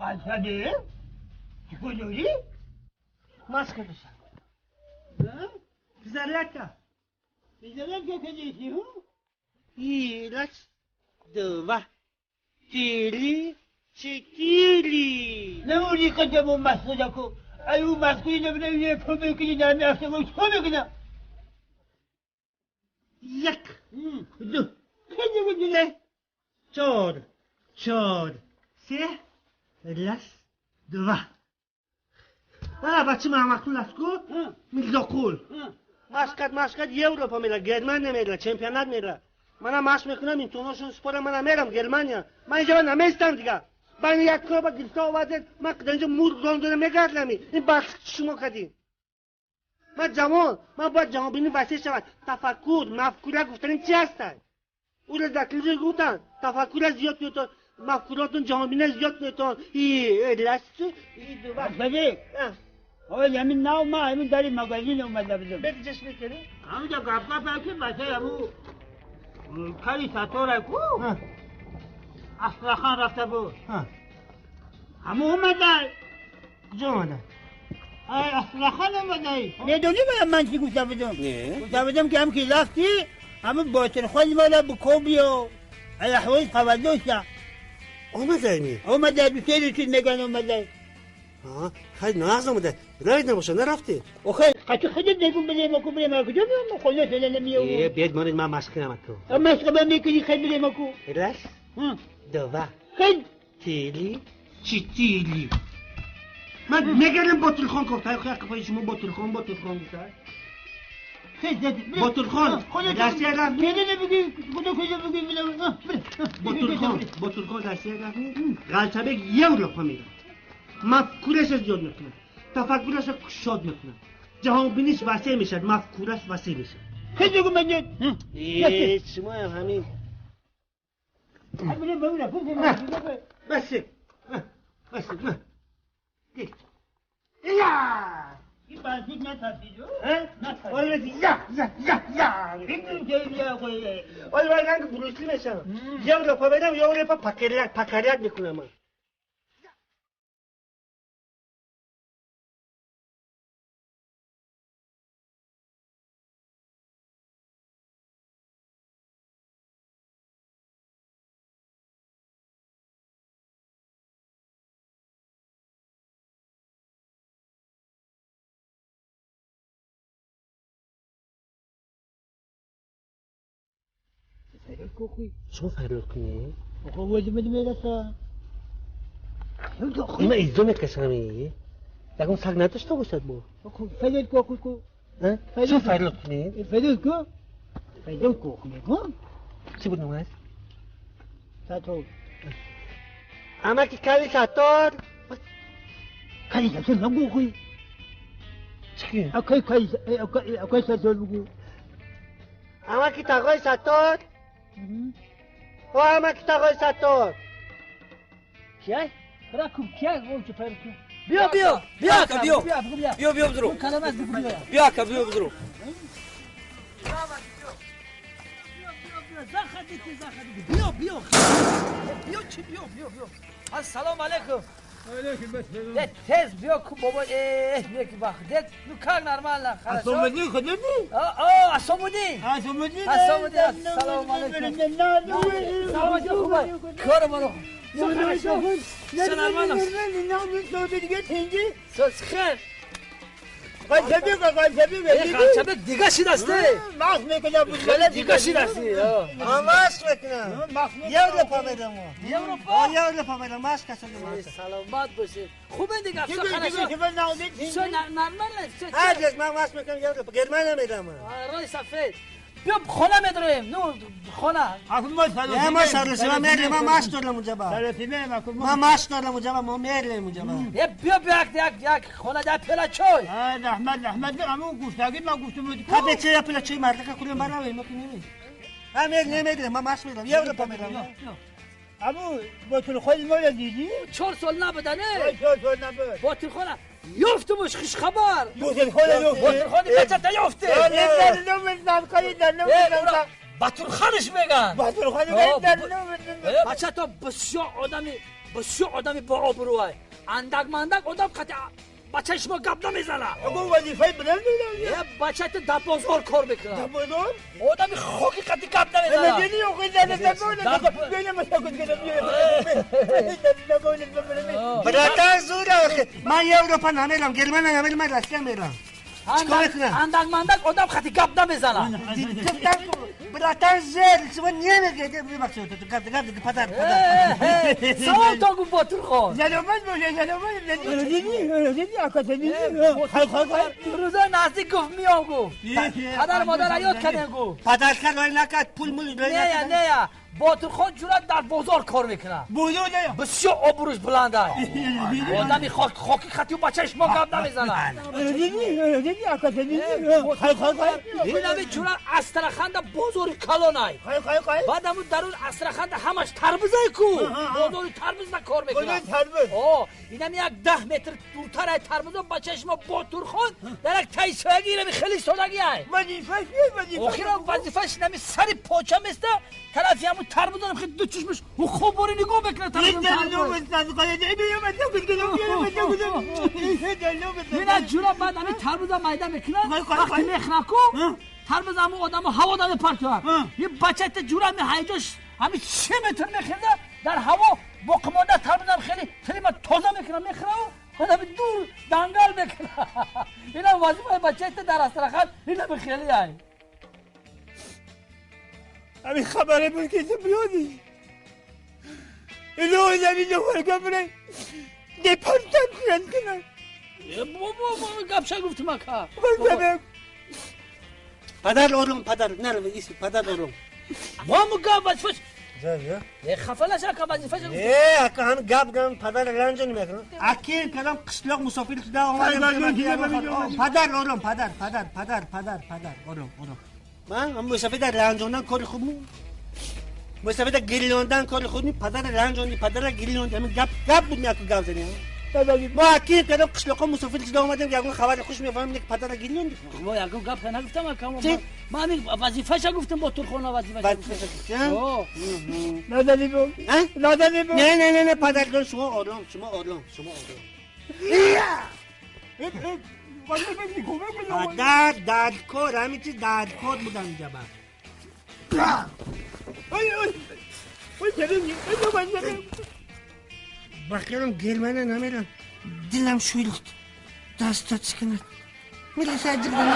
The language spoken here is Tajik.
قلتبه؟ چیکار داری؟ ماسک داشتم. Зарядка. Зарядка кадеси, ху? И раз, два, три, четыре. نموری قدم و مسخ کو. ایو مسخی نمیدونم یه پول میکنی در میافته و چیکار میکنم؟ یک، دو، خیلی بودی. چهار، چهار، سه، раз, два. بچه محمد است کو میرزاقul. Машкат, машкат Европа мера, Германия мера, чемпионат мера. Мана маш мекунам, имтиҳоношон спорам, мана мерам Германия. Ман инҷа наместам дига. Байн як коба гирифта овардед, ман дар инҷо мург рондона мегардам. Ин бахш шумо кардин. Ман ҷавон, ман бояд ҷаҳонбинӣ васеъ шавад. Тафаккур, мафкура гуфтаним чи ҳастад? Ура дар телевизор гуфтанд, тафаккура зиёд кунедтон, мафкуротон ҷаҳонбинӣ зиёд кунедтон. И раз, и два. آقا همین نه ما همین داری مغازه اومده بودم. بگی چش میکنی؟ همونجا گپ گپ که بچه همو کاری ستاره کو اصلاخان رفته بود. همو اومده. کجا اومده؟ اصلاخان اومده. ندونی من چی گفته بودم؟ گفته بودم که هم که رفتی همون باطل خود مالا بکوبیو الاحوال قوادوشا. اومده می؟ اومده دوستی چیز میگن اومده. خیلی ناز آمده راید نباشه نرفتی آخه قطعی خودت نگو بده مکو بده مکو کجا میام خدا فعلا نمیام بیاد مانید من مشق نمکو مشق من میکنی خیلی بده مکو раз два خیلی три четыре من میگردم باطل خان گفت خیلی قفای شما باطل خان باطل خان گفت باطل خان روسیه رفت بگی خدا کجا بگی باطل خان باطل خان روسیه رفت غلطبه یورو میره مفکورش زیاد میکنه، تفکرش شاد میکنه، جهانبینیش وسیع میشه، مفکورش وسیع میشه. خیلی بگو من شما هم همین بس بس یا این بازی نترسید آره یا یا یا یا آره باید رنگ بروسلی میشم یورو بدم یورو پاکریات پاکریات میکنم من. شما فرار کنی؟ آقا واجب میرسه. اینا ایزو میکشم یکم سگ نداشته باشد با. فرار کو کو. شما فرار کنی؟ فرار کو؟ فرار کو میگم. چی بود نامش؟ ساتور. اما که کلی ساتور. کلی ساتور نگو خوی. چی؟ اکی کلی اکی ساتور بگو. اما که تاقای ساتور. او اما که تاقای ساتور. کیه؟ راکم کیه؟ او چه فرق؟ بیا بیا بیا بیا بیا بیا بزرو بیا بیا بزرو بیا بیا بیا چی بیا بیا بیا السلام علیکم علیکم السلام تز بیا کو بابا یک وقت دت نو کار نرمال خلاص اسامدی خودتی آه اسامدی اسامدی اسامدی السلام علیکم سلام علیکم کار منو سلام خیر قلبی قلبی قلبی دیگه چی دسته ماخ میکنم خیلی دیگه چی دسته ماش میکنم یورو میدم یورو یورو میدم ماش کسم سلامت باشید خوبه دیگه افسا خلاص نرمال هرگز من ماش میکنم یورو گرمن میدم رای سفید بیا خونه میدریم نو خونه ما ما سرلسیما میریم ما ماش دارم اونجا با ما ماش دارم اونجا با ما میریم اونجا با بیا بیا یک یک یک خونه در پلا چای رحمت رحمت امو گفتگی ما گفتم ها بچه پلا چای مردک کلم برای ما کنیم ها میر نمیدیم ما ماش میدم یه رو میدم امو باطل خود ما دیدی 4 سال نبودنه 4 سال نبود باطل خونه یافتمش خوش خبر باطل خونه باطل خونه بچه تا یافته Батурханаш меган. Батурхан бача то бисёр одами бообрӯай. Андак мандак одам қати бачаи шумо гап намезанад. Ягон вазифаи баланд дорад? Бача ту дар бозор кор мекунад. Дар бозор? Одами хоки қати гап намезанад. Братан зура, ман Европа намерам, Германия намерам, ман Россия мерам. Андак мандак одам қати гап намезанад. Братан зер, шумо намегӯед, бибахшед, гап гап падар падар. Салом то гуфт Ботурхон. Саломат бошед, саломат. Дидӣ, ака дидӣ. Хай хай хай. Рӯзои наздик гуфт миём гуфт. Падар модар ёд кардем гуфт. Падар кар рой накард, пул мул рой накард. Не, не. Ботурхон ҷурат дар бозор кор мекунад. Бозор не. Бисёр обрӯш баланд аст. Одами хоки хати бачаи шумо гап намезанад. Дидӣ, ака дидӣ. Хай хай хай. Инами ҷурат Астраханда бозори калонай. Хай хай хай. Баъд ҳамун дарун Астраханда ҳамаш тарбузай ку. Бозори тарбузда кор мекунад. Бозори тарбуз. О, инами як 10 метр дуртар ай тарбузо бачаи шумо Ботурхон дар як тайсоягӣ инами хеле содагӣ ай. Вазифааш чист, вазифааш? Охирам вазифааш инами сари поча места тарафи ҳамун тарбузонам хеле ду чашмаш хуб бори нигоҳ мекунад. Ина ҷура баъд ҳамин тарбуза майда мекунад, вақте мехӯрад ку тарбуз ҳамун одамо ҳаво да мепартояд. Ин бачата ҷура ҳами ҳайҷош ҳами 3 метр мехӯрда дар ҳаво боқимонда тарбузам хеле тилима тоза мекунад, мехӯраву одами дур дангал мекунад. Ина вазифаи бачата дар Астрахан инами хеле ай. ҳамин хабаре буд ки ту биёдӣ. Ино одами духтарка бирай депортатсия кунад. Бобо, гапша гуфтум ака. Падар ором, падар, нарав, иси, падар ором. Бому гап вазифаш. Не хафа наша ака, вазифаш. Не, ака ҳам гап гам падар ранҷон мекунад. Аки кадам қишлоқ мусофир шуда омадам. Падар ором, падар, падар, падар, падар, падар, ором, ором. Ман ҳам мусофир ранҷондан кори хуб му. Мусофир гирлондан кори хуб ни, падар ранҷони, падар гирлонди. Ҳамин гап гап буд меаку гап занем. Мо аки кадам қишлоқо мусофир шуда омадем, ягон хабари хуш мефаҳмем, ки падара гирлонди. Мо ягон гап нагуфтам ака. Ман ҳамин вазифаша гуфтам, Ботурхона вазифаша. Вазифаша гуфтам? О. Надани бу. Надани бу. Не, не, не, не, падарҷон, шумо ором, шумо ором, шумо ором. Падар дар кор, ҳамин чиз дар кор будам инҷа ба. Ба хиёлам Германия намерам. Дилам шӯйлид. Дастат шиканад. Мерасад ҷиғдам.